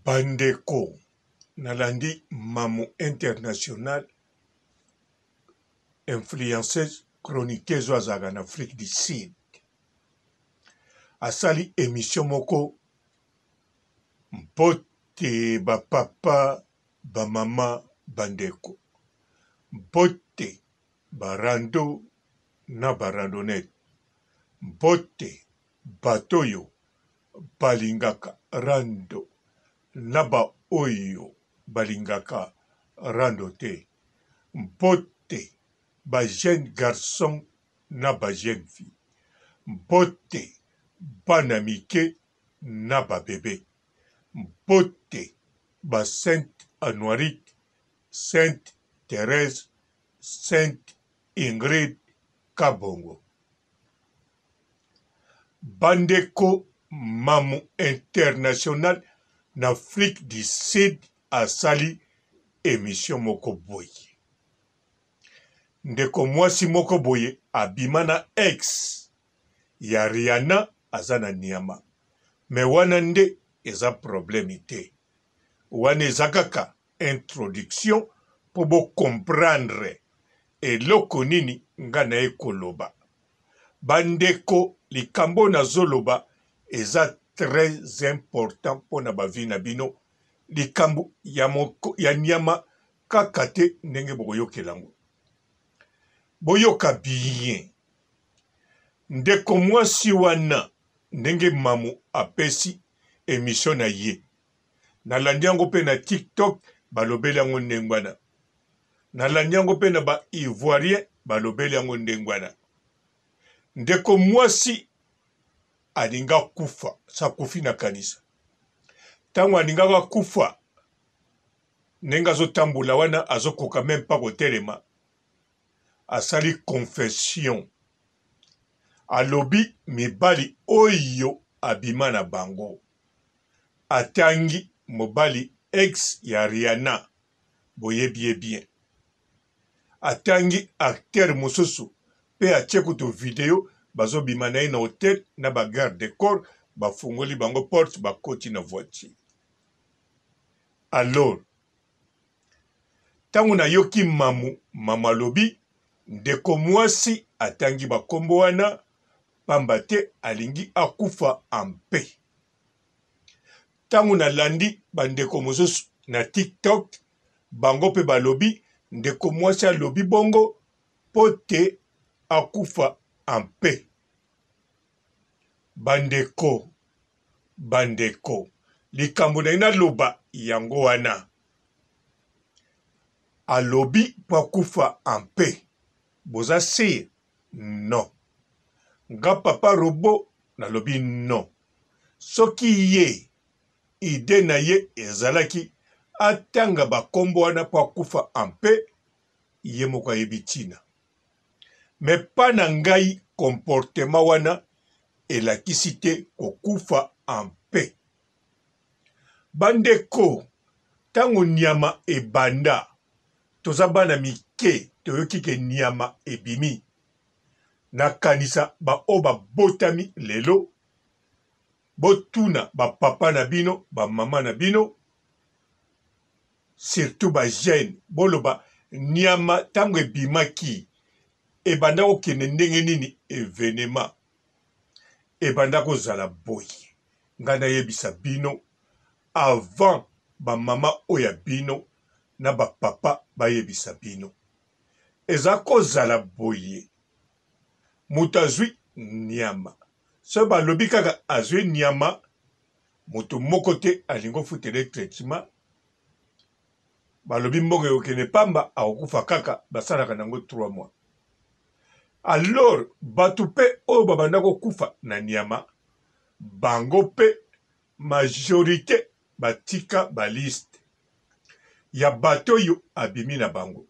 Bandeko nalandi mamu international influenceuse chroniqueuse oyo azalaka na Afrique du Sud asali emission moko mpote ba papa ba mama bandeko mpote ba rando na ba randonnette mpote bato oyo balingaka rando na ba oyo balingaka rando te. Mbote ba jeunes garçons na ba jeunes filles. Mbote bana mike na ba bebe. Mbote ba Sainte Anuarite, Sainte Therèse, Sainte Ingrid Kabongo. Bandeko mamu international na Afrique du Sud asali emission moko boye. Ndeko mwasi moko boye abima na ex ya Rihanna aza na niama. Mais wana nde eza problème te. Wana eza kaka introduction po bo comprendre eloko nini nga naye koloba. Ba ndeko likambo oyo nazo loba eza très important pona ba vie na bino, likambo ya moko ya nyama kaka te ndenge bokoyokela yango. Boyoka bien ndeko mwasi wana ndenge mamu apesi emission na ye Nalandi yango pe na tiktok balobeli yango ndenge wana. Nalandi yango pe na ba ivoirien balobeli yango ndenge wana. Ndeko mwasi alinga kufa, sa kufi na kanisa. Tango alingaka kufa ndenge azotambola wana azokoka meme pas kotelema, asali confession alobi mibali oyo abima na bango atangi mobali ex ya Rihanna boyebi ye bien atangi acteur mosusu pe atie kutu video bazobima na ye na hotel na ba garde de corps bafungoli bango porte bakoti na voiture alors ntango nayoki mamu mamu alobi ndeko mwasi atangi bakombo wana pamba te alingi akufa en paix. Tango nalandi ba ndeko mosusu na tiktok bango pe balobi ndeko mwasi alobi bongo po te akufa en paix. Ba ndeko, ba ndeko likambo nalingi naloba yango wana. Alobi po akufa en paix boza sur? Non nga papa robot nalobi non soki ye idee na ye ezalaki atanga ba kombo wana po akufa en paix ye moko ayebi tina mais pa na ngai comportement wana elakisi te kokufa en paix bandeko tango nyama ebanda toza bana mike toyoki ke nyama ebimi nakanisa ba oyo babotami lelo botuna ba papa na bino ba mama na bino surtout ba jeune boloba nyama ntango ebimaki ebanda kokende ndenge nini evenema ebanda kozala boye ngai nayebisa bino avant ba mama oyo ya bino na ba papa bayebisa bino eza kozala boye moto azwi nyama soki balobi kaka azwi nyama moto moko te alingi ofutela ye traitement balobi mbongo ekokende pamba akokufa kaka basalaka nango 3 mois alors bato mpe oyo babanda kokufa na nyama bango mpe majorite batika ba liste ya bato oyo abimi na bango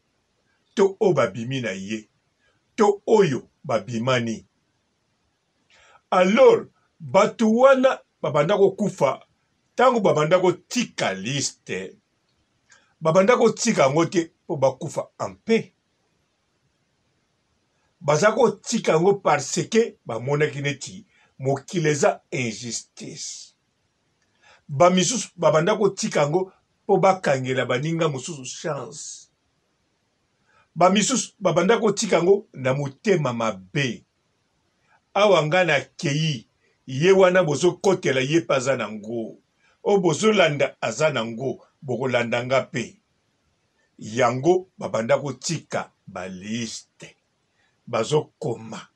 to oyo babimi na ye to oyo babimani alors bato wana babanda kokufa ntango babanda kotika liste babanda kotika yango te mpo bakufa en paix baza kotika yango parce que bamonaki neti mokili eza injustice. Ba misusu babanda kotika yango mpo bakangela baninga mosusu chance. Ba misusu babanda kotika yango na motema mabe. Awa nga nakeyi, ye wana bozokotela ye mpe aza na ngo. Oyo bozolanda aza na ngo, bokolanda nga mpe. Yango babanda kotika ba liste. Bazokoma.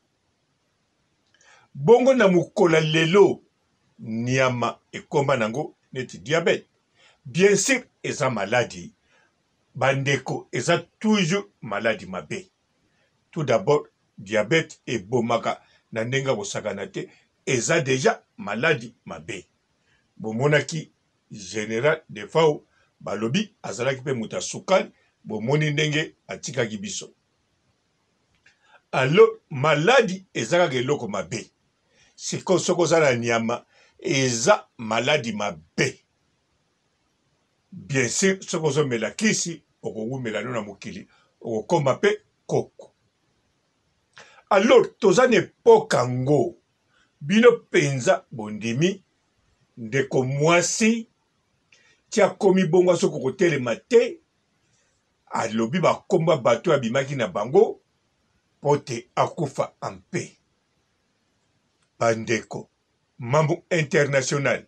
Bongo na mokolo ya lelo niama ekoma nango neti diabète. Bien sur eza maladi ba ndeko eza toujours maladi mabe. Tout d'abord diabète ebomaka na ndenge ya kosakana te eza dejà maladi mabe. Bomonaki general Defao balobi azalaki pe moto ya sukali bomoni ndenge atikaki biso. Alors maladi eza kaka eloko mabe. Sikoyo soki oza na nyama eza maladi mabe. Bien sur soki ozomela kisi okowumela no na mokili okokoma pe koko. Alors toza na epoque yango bino penza bondimi ndeko mwasi ti akomi bongo azokoka kotelema te Alobi ba kombo ya bato oyo abimaki na bango mpo te akufa en paix. Ba ndeko, Mamu international,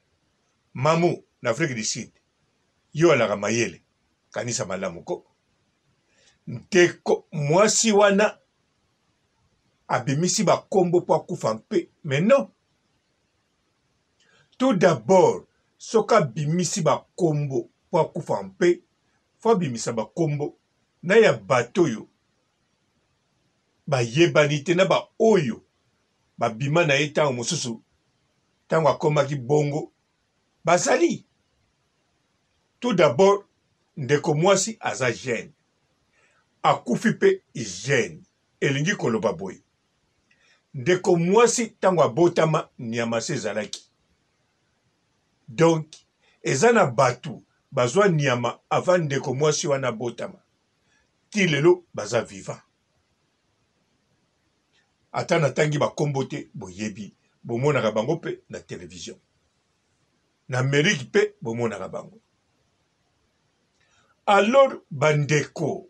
Mamu na Afrique du Sud, yo alaka mayele, kanisa malamu ko. Ndeko mwasi wana abimisi ba kombo mpo akufa en paix, mais non. Tout d'abord, soki abimisi ba kombo mpo akufa en paix, faut abimisa ba kombo na ya bato oyo bayebani te na ba oyo babima na ye ntango mosusu ntango akomaki bongo bazali. Tout d'abord, ndeko mwasi aza jeune, akufi mpe jeune, elingi koloba boye ndeko mwasi ntango abotama nyama se ezalaki donc eza na batu bazwa nyama avant ndeko mwasi wana abotama ti lelo baza vivant ata natangi bakombo te boyebi bomonaka bango mpe na television na Amerique mpe bomonaka bango alors bandeko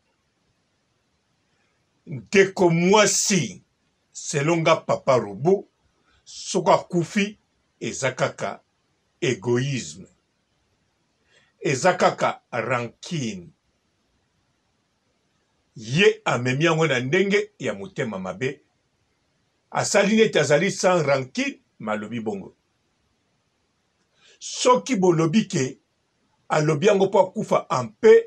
ndeko mwasi selon nga papa robot soki akufi eza kaka egoisme eza kaka rancune ye amemi yango na ndenge ya motema mabe asali neti azali sans rancune malobi bongo soki bolobi ke alobi yango mpo akufa en paix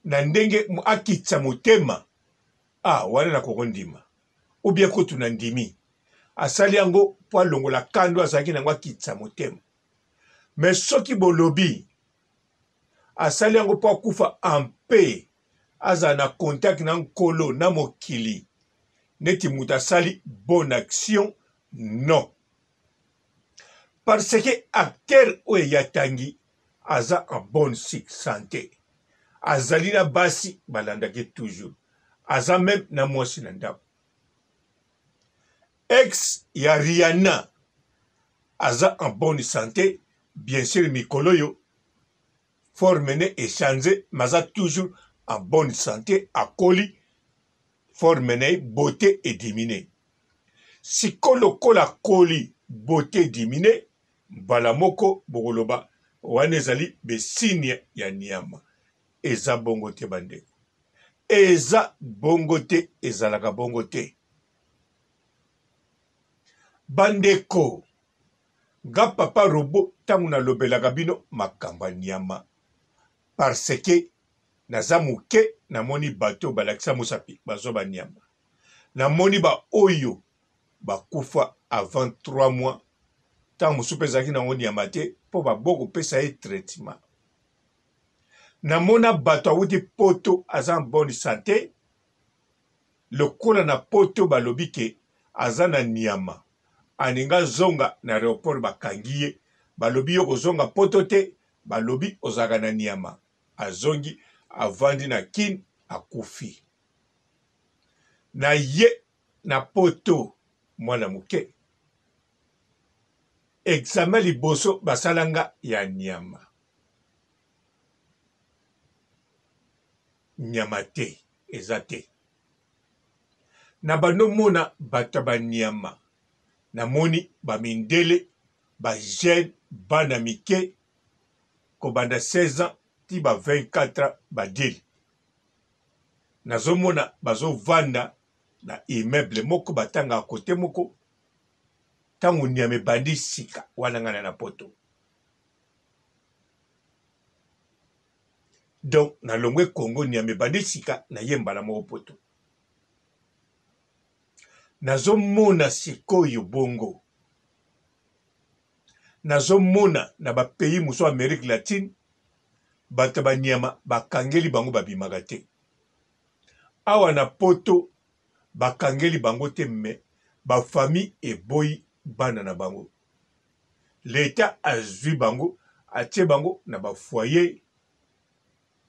na ndenge akitisa motema ah wana nakokondima ou bien kutu na ndimi asali yango mpo alongola kando azalaki na yango akitisa motema mais soki bolobi asali yango mpo akufa en paix azala na contact na nkolo na mokili neti moto asali bonne action non parce que acteur oyo ye atangi aza en bonne sante azali na basi balandaki toujours aza meme na mwasi na ndako ex ya Rihanna aza en bonne sante bien sûr mikolo oyo forme ne echange mais aza toujours en bonne sante akoli forme na ye beauté edimine siko lokola akoli beauté edimine mbala moko bokoloba wana ezali besigne ya niama eza bongo te bandeko eza bongo te ezalaka bongo te bandeko nga papa robo ntango nalobelaka bino makambo ya niama parce que naza moke namoni bato balakisa mosapi bazwa baniama namoni baoyo bakufa avant 3 mois ntango mosusu mpe ezalaki nango nyama te mpo babokopesa ye traitement Namona bato awuti poto aza en bonne sante lokola na poto balobi ke aza na nyama alingi azonga na aeroport bakangi ye balobi yo kozonga poto te balobi ozalaka na nyama azongi avandi na kin akufi na ye na poto mwana moke. Examen liboso basala nga ya nyama. Nyama te, eza te. Na bando mona bato ya ba nyama, namoni ba mindele, ba jeune, bana mike, kobanda 16 ans ti ba 24 ans ba deal. Nazomona bazovanda na immeuble moko batangaka kote moko ntango nyama ebandi sika wana ngai na na poto. Donc nalongwe Congo nyama ebandi sika naye mbala moko poto. Nazomona sikoyo bongo nazomona na ba pays mosusu Amerique latine bato ya banyama bakangeli bango babimaka te. Awa na poto bakangeli bango te mais ba famille eboyi bana na bango. L'etat azui bango atie bango na ba foyer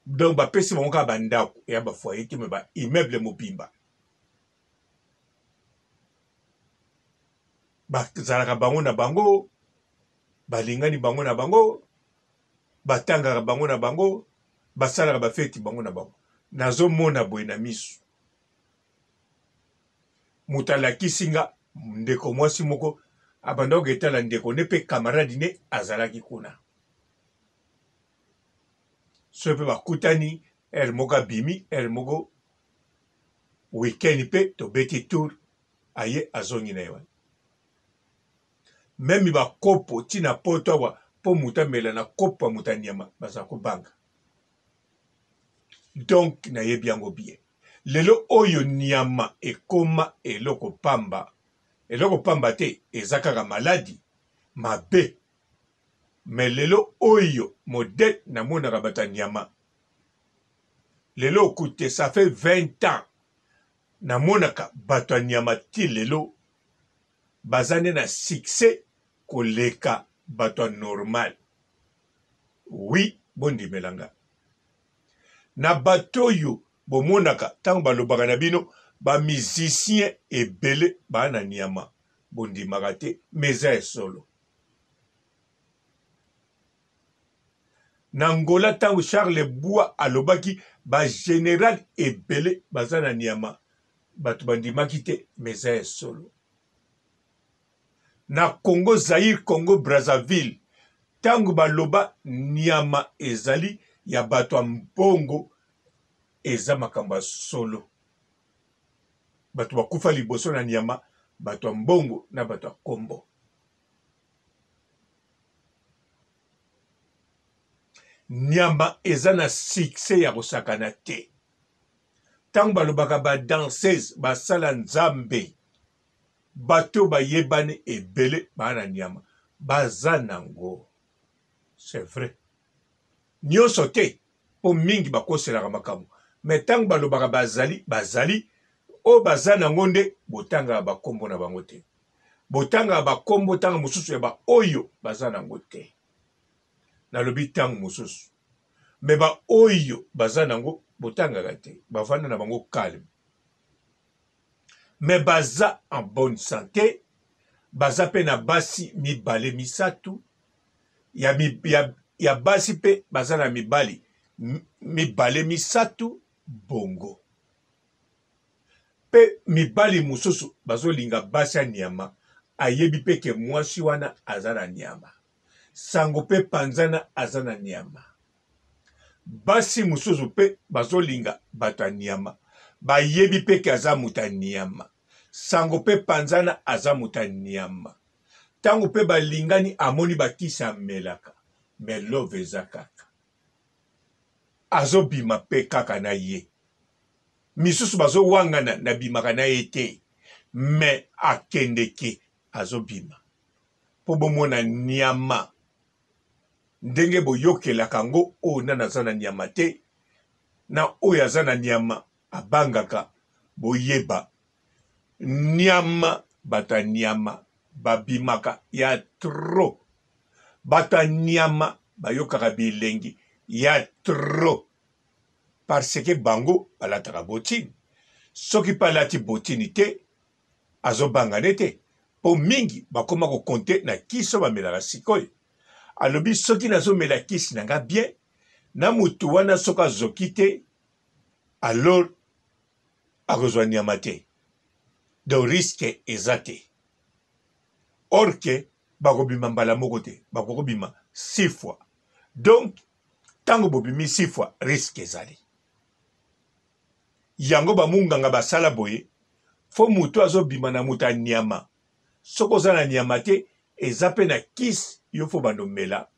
donc bapesi bango kaka ba ndako ya ba foyer te mais ba immeuble mobimba. Bazalaka bango na bango, balingani bango na bango, batangaka bango na bango, basalaka ba feti bango na bango. Nazomona boye na misu. Moto alakisi nga ndeko mwasi moko abanda koketala ndeko ne mpe camarade ne azalaki kuna. Soki mpe bakutani heure moko abimi heure moko week-end mpe tobeti tour aye azongi na ye wana. Meme ba kopo ti na poto awa mpo moto amela na kopo ya moto ya nyama baza kobanga. Donc nayebi yango bien. Lelo oyo nyama ekoma eloko pamba, eloko pamba te, eza kaka maladi mabe. Mais lelo oyo modèle namonaka bato ya nyama lelo okute ça fait 20 ans namonaka bato ya nyama ti lelo baza nde na succès koleka bato ya normal. Oui, bondimela nga. Na bato oyo bomonaka ntango balobaka na bino ba musiciens ebele baa na nyama, bondimaka te, mais eza ya solo. Na Angola ntango Charles Bois alobaki ba general ebele baza na nyama, bato bandimaki te, mais eza ya solo. Na Congo Zaïre, Congo Brazzaville, ntango baloba nyama ezali ya bato ya mbongo, eza makambo ya solo. Bato bakufa liboso na nyama, bato ya mbongo na bato ya kombo. Nyama eza na succès ya kosakana te. Ntango balobaka ba danseuse basala Nzambe, bato bayebani ebele baa na nyama baza nango, c'est vrai nyonso te, mpo mingi bakoselaka makambo, mais ntango balobaka bazali, bazali oyo baza nango nde botangaka bakombo na bango te, botangaka bakombo ntango mosusu ya baoyo baza nango te. Nalobi ntango mosusu, mais baoyo baza nango botangaka te, bavanda na bango calme, mais baza en bonne santé, baza pe na basi mibale misato ya, ya, ya basi pe baza na mibali mibale misato bongo pe mibali mosusu bazolinga basi ya nyama, ayebi pe ke mwasi wana aza na nyama, sango pe panzana aza na nyama. Basi mosusu pe bazolinga bato ya nyama, bayebi pe ke aza moto ya nyama, sango pe panzana aza moto ya nyama. Tango pe balingani amoni bakisi amelaka, mais love eza kaka, azobima pe kaka na ye. Misusu bazowangana nabimaka na ye te, mais akendeke azobima po bomona nyama ndenge boyokelaka yango. Oyo nani aza na nyama te na oyo aza na nyama abangaka, boyeba nyama, bato ya nyama babimaka ya trop, bato ya nyama bayokaka bilengi ya trop, parce que bango balataka botine. Soki pe alati botine te, azobanga ne te. Mpo mingi bakoma ko compter na kisi oyo bamelaka sikoyo. Alobi soki nazomela kisi na nga bien, na mutu wana soki azoki te, alors akozwa nyama te. Donc risque eza te. Or que bakobima mbala moko te, bakoki kobima 6 fois. Donc tango bobimi 6 fois, risque ezali. Yango ba munganga basala boye, fo mutu azobima na moto ya nyama. Soki oza na nyama te, eza pe na kisi yo fo bando mela.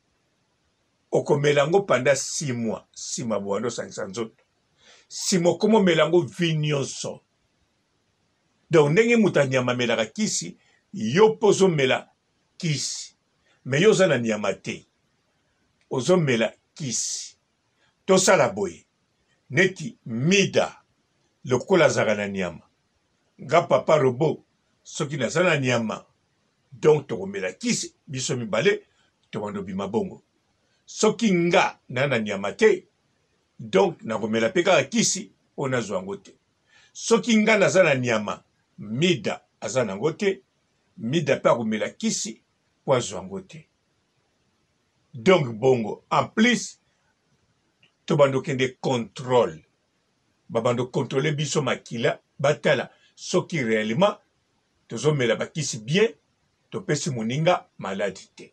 Okomela yango pendant 6 mois, sima bobanda osangisa nzoto. Sima okoma omela yango vie nionso. Donc ndenge moto ya nyama amelaka kisi, yo pe ozomela kisi. Mais yo oza na nyama te, ozomela kisi. Tosala boye, neti Mida lokola azalaka na nyama, nga papa robot soki naza na nyama, donc tokomela kisi biso mibale tobanda obima bongo. Soki nga na na nyama te, donc nakomela pe kaka kisi po nazwa yango te. Soki nga naza na nyama, Mida aza na yango te, Mida pe akomela kisi po azwa yango te. Donc bongo en plus tobanda okende controle, babanda okontrole biso makila batala soki reellement tozomela bakisi bien, topesi moninga maladi te.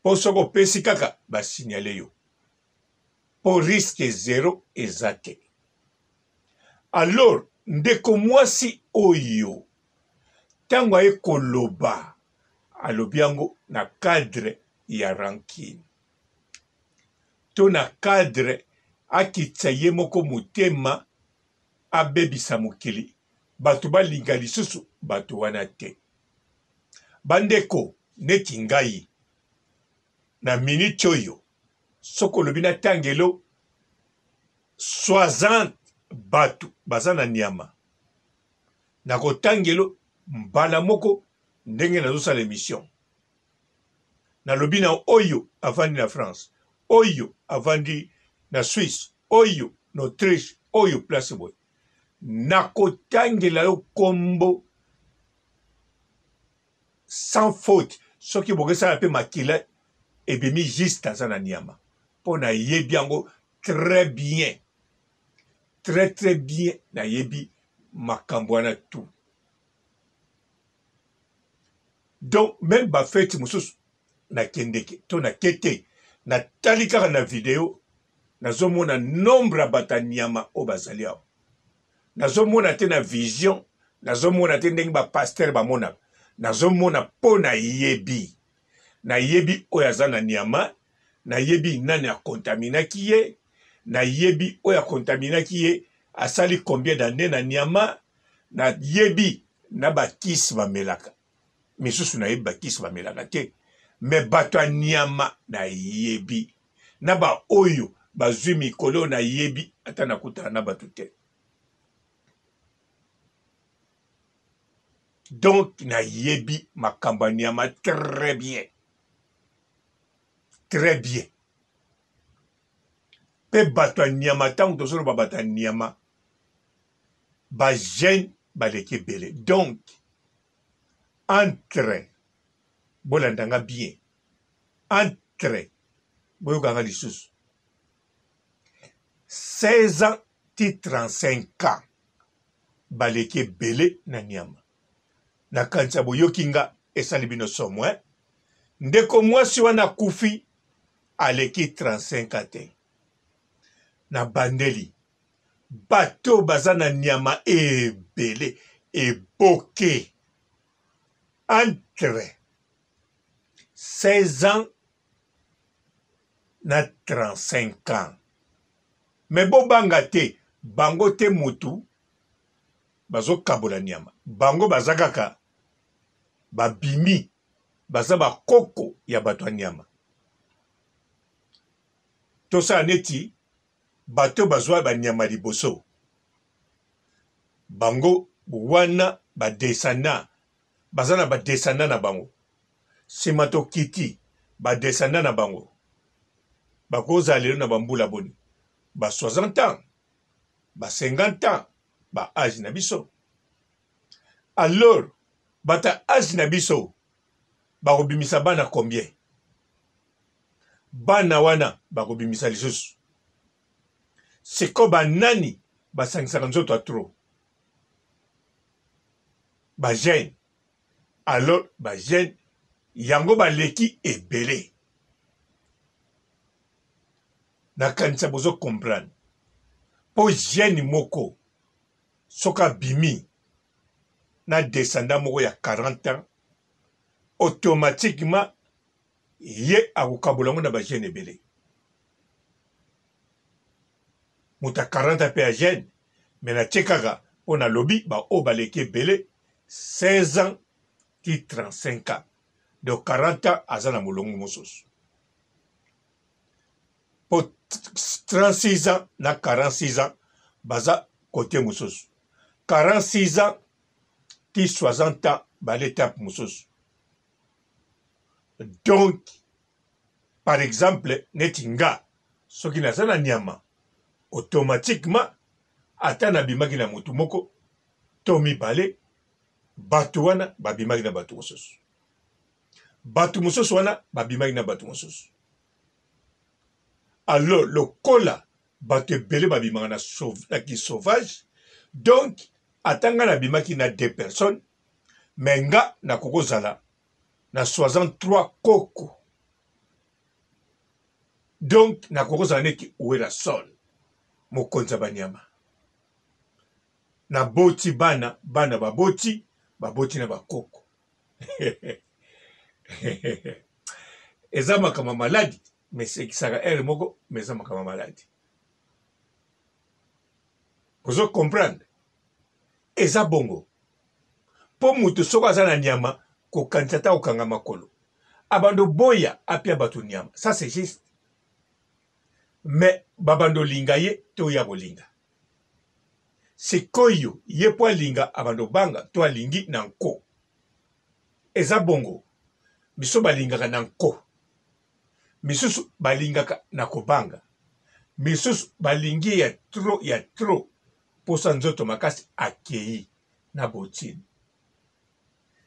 Po soki opesi kaka ba signale yo, po risque zero eza te. Alors ndeko mwasi oyo tango aye koloba alobi yango na cadre ya rancune to na cadre akitisa ye moko motema abebisa mokili bato balinga lisusu bato wana te. Bandeko neti ngai na minute oyo soki olobi na tangelo 60 bato baza na nyama nakotangelo mbala moko ndenge nazosala emission nalobi na oyo avandi na France, oyo avandi na Suisse, oyo na Autriche, oyo place boye, nakotangela yo kombo sans faute. Soki bokesala mpe makila ebimi juste aza na nyama, mpo nayebi yango très bien, très très bien, nayebi makambo wana tout. Donc meme ba feti mosusu nakendeke to nake te, natali kaka na video, nazomona nombre ya bato ya nyama oyo bazali awa, nazomona te na vision, nazomona te ndenge ba pasteur bamonaka, nazomona mpo nayebi, nayebi oyo aza na nyama, nayebi nani akontaminaki ye, nayebi oyo akontaminaki ye asali combien d'annee na nyama, nayebi na ba kisi bamelaka, misusu nayebi ba kisi bamelaka te, me bato ya nyama nayebi, na ba oyo bazwi mikolo nayebi, ata nakutana na bato te. Donc nayebi makambo ya nyama très bien, très bien. Mpe bato ya nyama, ntango tozoloba bato ya nyama, ba jeune baleki ebele. Donc entre, bolanda nga bien, entre, boyoka nga lisusu, 16 ans ti 35 ans baleki ebele na nyama. Nakanisa boyoki nga, esali bino somo eh? Ndeko mwasi wana akufi aleki 35 ans te. Na bandeli bato baza na nyama ebele eboke entre 16 ans na 35 ans. Mais bobanga te, bango te mutu bazokabola nyama, bango baza kaka babimi, baza bakoko ya bato ya nyama. Tosala neti bato bazwa banyama liboso, bango wana ba descendants, baza na ba descendants na bango, sima tokiti ba descendants na bango bakozala lelo na bambula boni, ba 60 ans, ba 50 ans, ba age na biso. Alors Bato ya age na biso bakobimisa bana combien? Bana wana bakobimisa lisusu. Sikoyo banani basangisaka nzoto ya trop? Ba jeunes. Alors ba jeunes yango baleki ebele. Nakanisa bozo comprendre. Po jeune moko soki abimi na descendant moko ya 40 ans automatiquement ye akokabola yango na ba jeune ebele. Moto ya 40 ans mpe ya jeune mais natie kaka mpo nalobi baoyo baleki ebele 16 ans ti 35 ans donc 40 ans aza na molongo mosusu mpo 36 ans na 46 ans baza kote mosusu 46 ans ti 60 ans bala etape mosusu donc par exemple neti nga soki naza na nyama automatiquement ata nabimaki na motu moko to mibale bato wana babimaki na bato mosusu bato mosusu wana babimaki na bato mosusu alors lokola bato ebele babimaka na, na kisauvage donc ata ngai nabimaki na deux personnes me nga nakoki kozala na 63 koko donc nakoki kozala neti Werrason mokonzi ya banyama naboti bana bana baboti baboti na bakoko eza makambo ya maladi me esekisaka heure moko me eza makambo ya maladi ozo comprendre eza bongo mpo moto soko aza na nyama kokanisa ata kokanga makolo abando boya apia bato nyama ça c'est juste mais babando linga ye to ya kolinga sikoyo ye mpo alinga abando banga to alingi na nko eza bongo biso balingaka na nko misusu balingaka na kobanga misusu balingi ya trop ya trop posa nzoto makasi akeyi na botine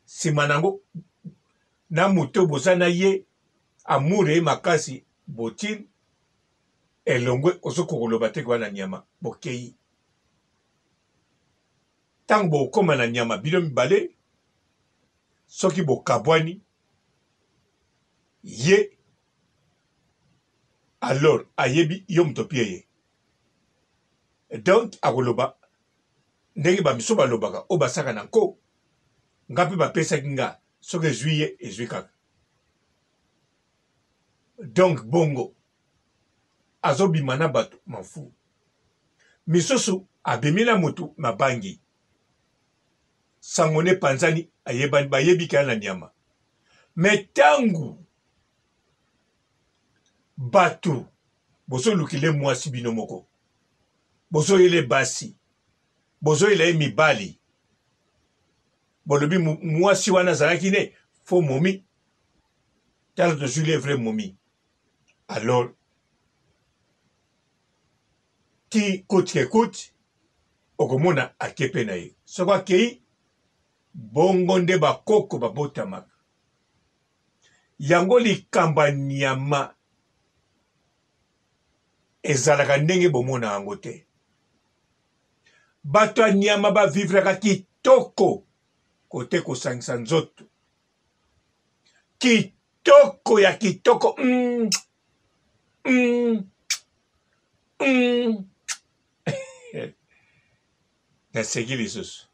sima nango na moto boza na ye amour ye makasi botine elongwe ozokoka koloba te wana nyama bokeyi ntango bokoma na nyama bino mibale soki bokabwani ye alors ayebi yo moto opie ye donc akoloba ndenge bamisu balobaka oyo basaka na nko nga mpe bapesaki nga soki ezwi ye ezwi kaka donc bongo azobima na bato mafu misusu abimi na motu mabangi sango ne panzani ayebani bayebi kaya na nyama me ntango bato bozolukile mwasi bino moko bozoyele basi bozoyela ye mibali bolobi mwasi wana azalaki ne fo momi tala tozwi le vrai momi alors ti coute que coute okomona ake mpe na ye soki akei bongo nde bakoko babotamaka yango likambo ya nyama ezalaka ndenge bomona yango te bato ya nyama bavivraka kitoko kote kosangisa nzoto kitoko ya kitoko mm. Mm. Mm. naseki lisusu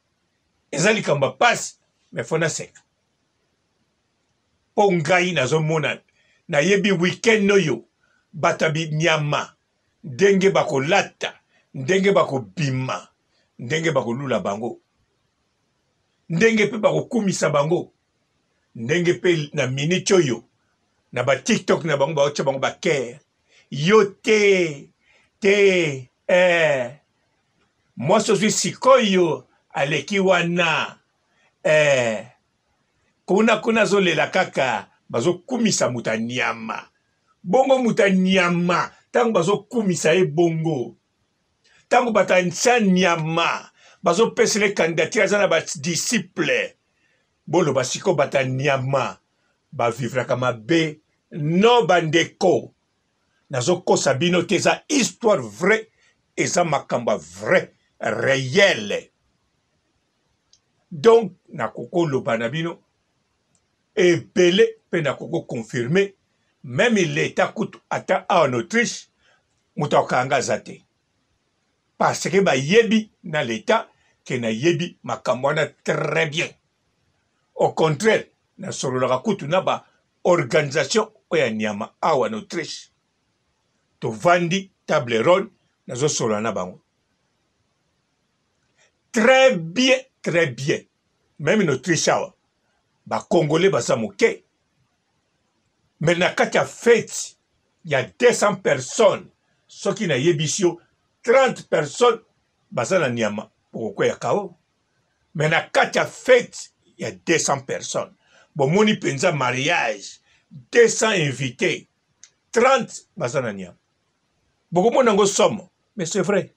eza likambo ya mpasi me fo naseka mpo ngai nazomona nayebi weekend oyo bato ya binyama ndenge bakolata ndenge bakobima ndenge bakolula bango ndenge mpe bakokumisa bango ndenge mpe na miniti oyo na ba tiktok na bango baotya bango bakere yo te te eh. Mwasi ozwi sikoyo aleki wana eh. Kuna kuna azolela kaka bazokumisa moto ya nyama bongo moto ya nyama ntango bazokumisa ye bongo ntango bato ya nsa nyama bazopesela ye candidature aza na badisciple. Boloba sikoyo bata nyama ba vivraka mabe non bandeko nazokosa bino te eza histoire vrai eza makambo ya vrai reyele donc nakoki koloba na bino ebele mpe nakoki koconfirme meme leta kutu ata awa na autriche moto akokanga aza te parce que bayebi na leta ke nayebi makambo wana très bien au contraire nasololaka kutu na ba organisation oyo ya nyama awa na autriche tovandi table ronde nazosolola na bango très bien très bien meme na autriche awa bacongolais baza moke mais na kati ya fete ya 200 personnes soki nayebisi yo 30 personnes baza na nyama okokweya kao mais na kati ya fete ya 200 personnes bomoni mpenza mariage 200 invités 30 baza na nyama bokomona yango somo mais c'est vrai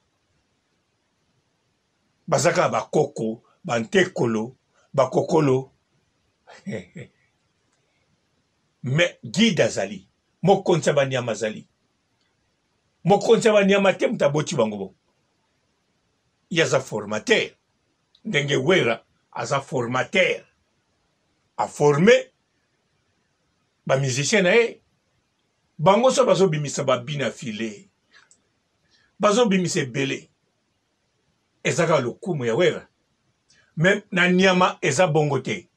baza kaka bakoko bantekolo bakokolo mais guide azali mokonzi ya banyama azali mokonzi ya banyama te moto aboti bango bo ye aza formateur ndenge wera aza formateur aforme bamusicien na ye bango so bazobimisa babina file bazobimisa ebele eza kaka lokumu ya wera me na nyama eza bongo te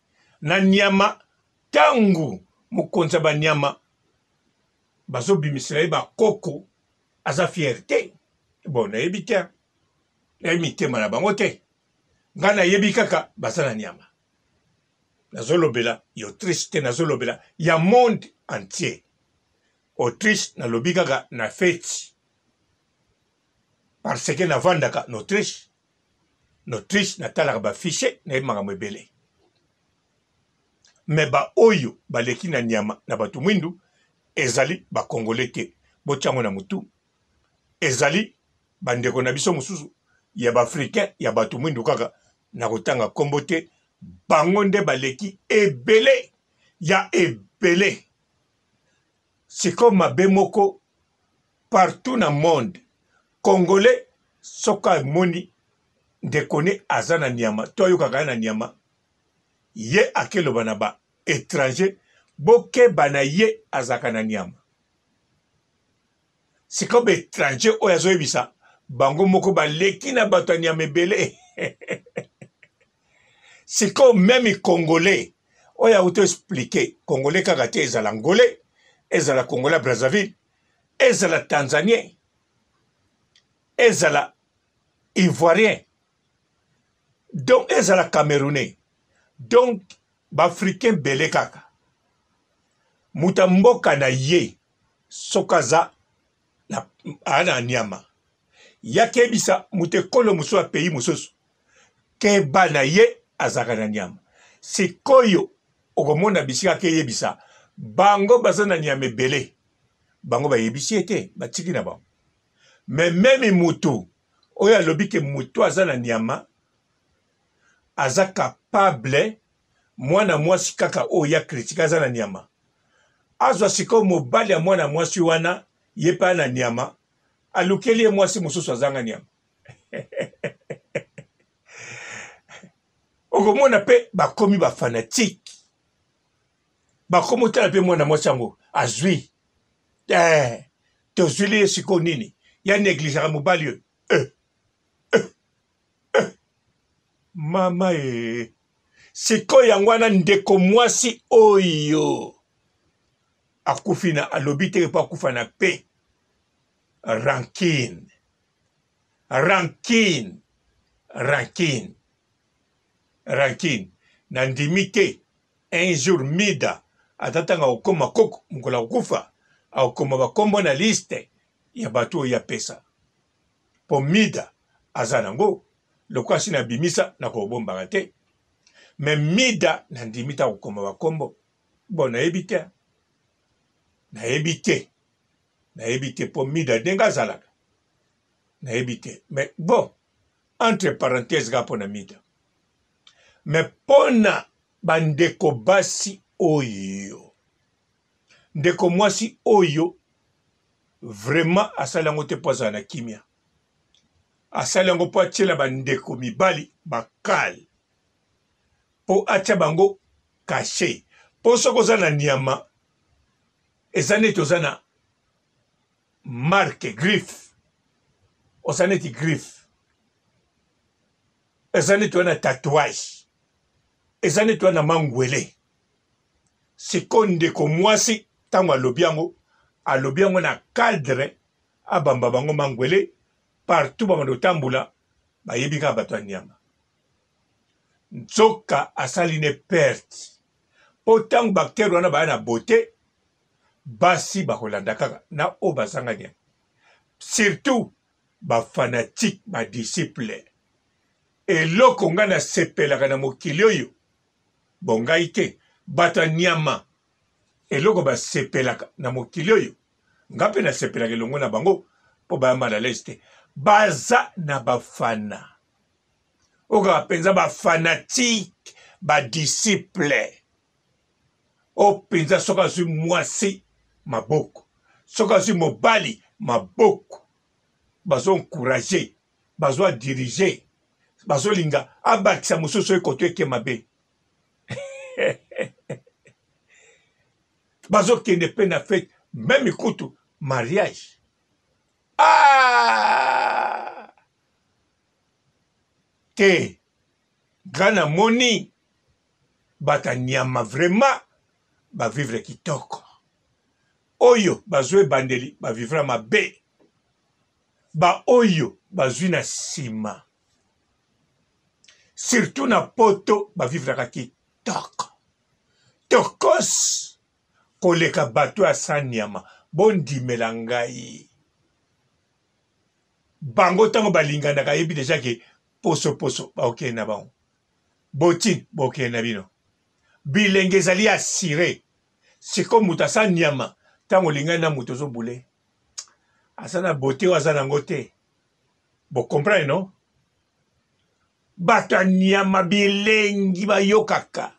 na nyama ntango mokonzi ya banyama bazobimisela ye bakoko aza fiere te bon nayebi te nayebi mitema na bango te ngai nayebi kaka baza na nyama nazolobela ya autriche te nazolobela ya monde entier autriche nalobi kaka na feti parce que navandaka na Autriche na Autriche natalaka ba fichier nayebi makambo ebele me baoyo baleki na nyama na bato mwindu ezali bakongole te botya yango na motu ezali bandeko na biso mosusu ya baafricain ya bato mwindu kaka na kotanga nkombo te bango nde baleki ebele ya ebele Sikoyo mabe moko partout na monde congolais soki amoni ndeko ne aza na nyama to ayokaka ye na nyama ye akeloba na ba etranger bokeba na ye azalaka na nyama sikoyo ba etranger oyo azoyebisa bango moko baleki na bato ya nyama ebele sikoyo meme congolais oyo auti explike congolais kaka te ezala angolais ezala congolais ya brazzaville ezala tanzanien ezala ivoirien donc ezala camerounais donc baafricain bele kaka moto ya mboka na ye soki aza na, na nyama yakebisa moto ekolo mosusu ya pays mosusu keba na ye azalaka na nyama sikoyo okomona bisika akeyebisa bango baza na nyama ebele bango bayebisi ye te batiki na bango me meme mutu oyo alobi ke mutu aza na nyama aza capable mwana mwasi kaka oyo ya critique aza na nyama azwa sikoyo mobali ya mwana mwasi wana ye mpe na nyama alukeli ye mwasi mosusu azanga nyama okomona mpe bakomi bafanatike bakomi otala mpe mwana mwasi yango azwi eh, tozwili ye sikoyo nini ya negligeaka mobali oyo eh, eh, eh. mama e eh. sikoyo yango wana ndeko mwasi oyo akufi na alobi te mpo akufa na pe rancune rancune rancune rancune nandimi te un jour mida ata ntango akokoma koko mokolo akokufa akokoma bakombo na liste ya bato oyo apesa mpo mida aza nango lokola si nabimisa nakobombaka te me mida nandimi te akokoma bakombo bon nayebi te nayebi te nayebi te mpo mida ndenge azalaka nayebi te mais bon entre parenthèse kaka mpo na mida mais mpo na Bandeko basi oyo, ndeko mwasi oyo vraiment asali yango te mpo azala na kimia, asali yango mpo atiela bandeko mibali bakale, mpo atia bango kashe, mpo soki oza na nyama eza neti oza na marque griffe, oza neti griffe, eza neti wana tatouage, eza neti wana mangwele. Sikoyo ndeko mwasi ntango alobi yango, alobi yango na cadre abamba bango mangwele partout babanda kotambola, bayebi kaka bato ya nyama. Nzoka asali ne perte, mpo ntango bactere wana baya na beauté, basi bakolanda kaka na oyo bazanga nyama, surtout ba fanatique ba disciple. Eloko ngai nasepelaka na mokili oyo, bo ngai te, bato ya nyama eloko basepelaka na mokili oyo, ngai mpe nasepelaka elongo na bango mpo baya mal à l'aise te. Baza na bafana oyo kaka mpenza ba fanatique ba disciple oyo mpenza soki azwi mwasi maboko, soki azwi mobali maboko, bazo encourager, bazo diriger, bazolinga abakisa mosusu oyo koto eke mabe. Bazokende mpe na fete, meme kutu mariage. Ah! Te, nga namoni bato ya nyama vraiment ba vivre kitoko, oyo bazwi ebandeli ba vivra mabe, ba oyo bazwi na nsima surtout na poto ba vivraka kitoko tokos koleka bato ya sa nyama. Bondimela ngai, bango ntango balinganaka yebi deja ke poso poso bakokende na bango, botine bokende na bino, bilenge ezali asire. Sikoyo moto asa nyama, ntango olingani na moto ozobule aza na bote oyo aza nango te, bocomprendre no? Bato ya nyama bilengi bayokaka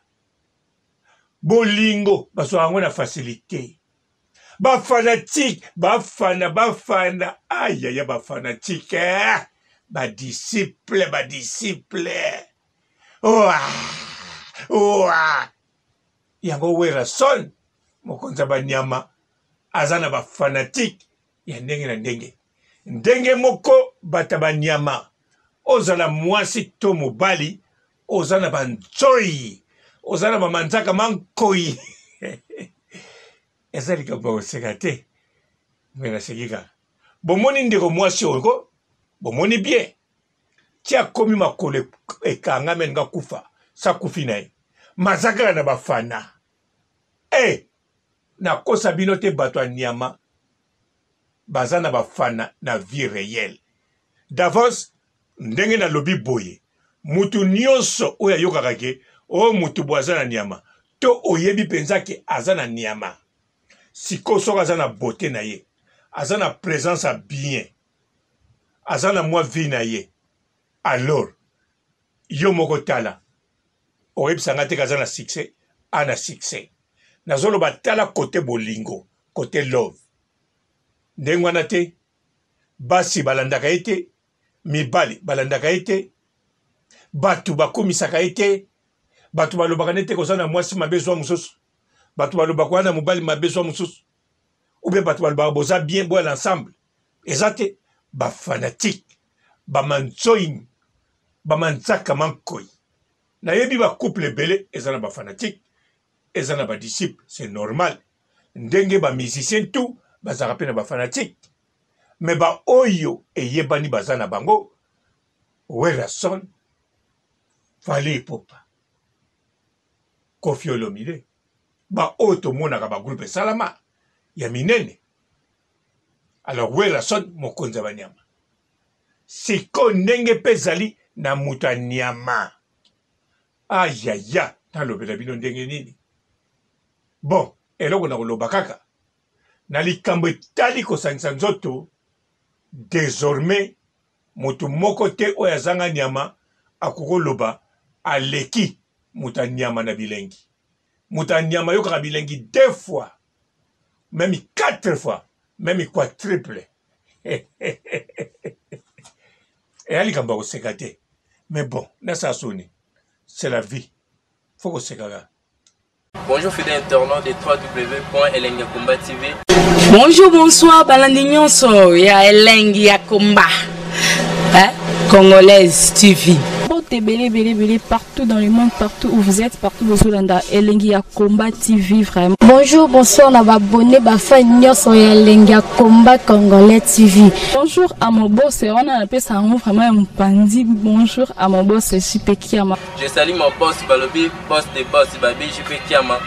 bolingo, bazwaka yango na facilite. Bafanatike bafana bafana, ayaya bafanatike eh! Badisiple badisiple oa oa yango Werrason mokonzi ya banyama aza na bafanatike ya ndenge na ndenge. Ndenge moko bato ya banyama, ozala mwasi to mobali, oza na banzoi, oza na bamanzaka mankoi. Eza likambo ya koseka te, me naseki kaka. Bomoni ndeko mwasi oyo ko, bomoni bien ti akomi makolo ekangami, alingi akufa, sa kufi na ye, maza kaka na bafana. E nakosa bino te, bato ya nyama baza na bafana na vie réelle. D'avance ndenge nalobi boye, mutu nyonso oyo ayokaka ke oyo mutu boye aza na nyama, to oyebi mpenza ke aza na nyama, sikoyo soki aza na beauté na ye, aza na présence ya bien, aza na mwa vie na ye, alors yo moko tala, oyebisa nga te aza na succès, a na succès. Nazoloba tala kote bolingo, kote love, ndenge wana te basi balandaka ye te, mibali balandaka ye te, bato bakumisaka ye te, bato balobaka nete koza na mwasi mabe zwa mosusu, bato balobaka wana mobali mabe zwa mosusu, ou bien bato balobaka boza bien boya l'ensemble, eza te. Ba fanatique, ba manzoing, ba manzaka mankoi. Nayebi ba couple ebele eza na ba fanatique, eza na ba disciple, c'est normal. Ndenge ba musiciens tout bazalaka pe na ba fanatique, mais ba oyo eyebani baza na bango Werrason, Fally Ipupa, Koffi Olomide, ba oyo tomonaka ba groupe esalama ya minene. Alors Werrason mokonzi ya banyama. Sikoyo ndenge pe ezali na moto ya nyama, ayaya, nalobela bino ndenge nini? Bon, eloko nakoloba kaka na likambo etali kosangisa nzoto, désormais moto moko te oyo azanga nyama akokoloba aleki. Moto ya nyama na bilengi. Moto ya nyama ayokaka bilengi deux fois, meme quatre fois, meme quadruple. Eya likambo ya koseka te. Mais bon, nasala soni. C'est la vie. Faut kosekaka. Bonjour fidèles internautes de www.elengiyakomba TV. Bonjour, bonsoir, balandi nyonso ya Elengi ya Komba. Hein? Congolaise TV. Mbote ebele ebele ebele partout dans le monde, partout où vous êtes, partout bozolanda Elengi ya Combat TV vraiment. Bonjour, bonsoir na ba abonné ba fan nyonso ya Elengi ya Combat Congolais TV. Bonjour à mon boss, wana napesa yango vraiment ya mopanzi. Bonjour à mon boss JP Kiama. Je salue mon boss balobi boss de boss babi JP Kiama.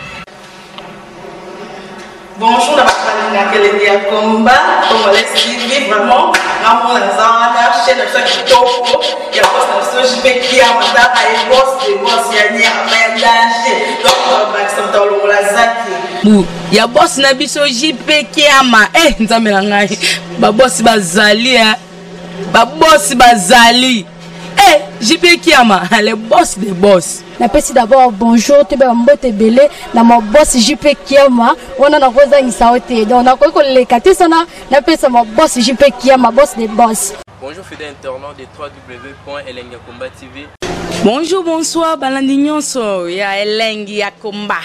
Bonjour na bato balingaka elengi ya combat congolais TV vraiment ngamona naza wana chaîne na biso ya kitoko ya boss na biso JP Kiama tala ye boss de boss ya nyama ya danger donc bakisa moto alongola zaki bu ya boss na biso JP Kiama eh nzambe na ngai ba boss bazali eh ba boss bazali eh JP Kiama le boss de boss. Napesi d'abord bonjour toyeba ba mbote ebele na ma boss JP Kiama wana nakozangisa yo te donc nakoki koleka te sana napesa ma boss JP Kiama boss de boss. Bonjour fidèle internaute de www.elengiyakomba TV. Bonjour, bonsoir, balandi nyonso ya Elengi ya Komba.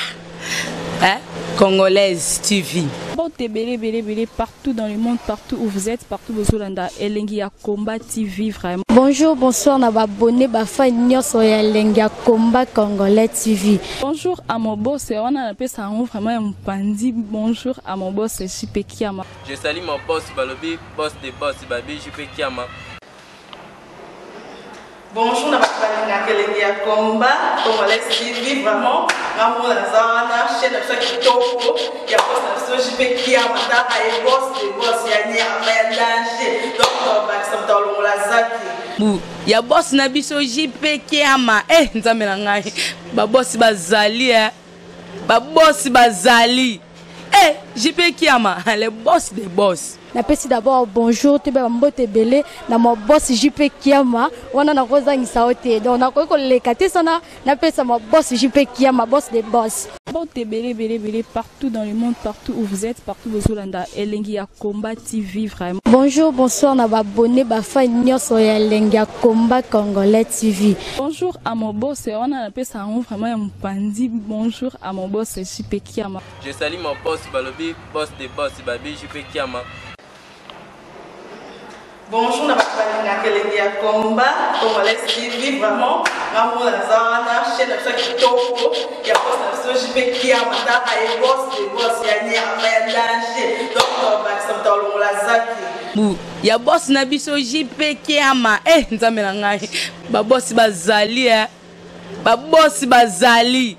Hein? Congolaise TV. Mbote ebele ebele ebele partout dans le monde, partout où vous êtes, partout bozolanda Elengi ya Combat TV vraiment. Bonjour, bonsoir na ba abonné ba fan nyonso ya Elengi ya Combat Congolais TV. Bonjour à mon boss, wana napesa yango vraiment ya mopanzi. Bonjour à mon boss JP Kiama. Je salue mon boss balobi boss de boss babi JP Kiama. Bonjour na bato balingaka elengi ya combat congolais TV vraiment ngamona naza wana chaîne na biso ya kitoko ya boss na biso JP Kiama tala ye boss de boss ya nyama ya danger donc bakisa moto alongola zaki bu ya boss na biso JP Kiama eh nzambe na ngai ba boss bazali eh ba boss bazali eh JP Kiama le boss de boss. Napesi d'abord bonjour toyeba ba mbote ebele na ma boss JP Kiama wana nakozangisa yo te donc nakoki koleka te sana napesa ma boss JP Kiama boss de boss. Mbote ebele ebele ebele partout dans le monde, partout où vous êtes, partout bozolanda Elengi ya Combat TV vraiment. Bonjour, bonsoir na ba abonné ba fan nyonso ya Elengi ya Combat Congolais TV. Bonjour à mon boss, wana napesa yango vraiment ya mopanzi. Bonjour à mon boss JP Kiama. Je salue mon boss balobi boss de boss babi JP Kiama. Bonjour na bato balingaka elengi ya combat congolais TV vraiment ngamona naza wana chaîne na biso ya kitoko ya boss na biso JP Kiama tala ye boss de boss ya nyama ya danger donc bakisa moto alongola zaki bu ya boss na biso JP Kiama eh nzambe na ngai ba boss bazali eh ba boss bazali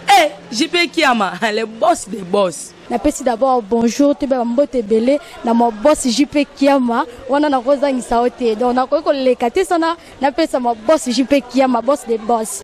eh JP Kiama le boss de boss. Napesi d'abord bonjour toyeba ba mbote ebele na ma boss JP Kiama wana nakozangisa yo te donc nakoki koleka te sana napesa ma boss JP Kiama boss de boss.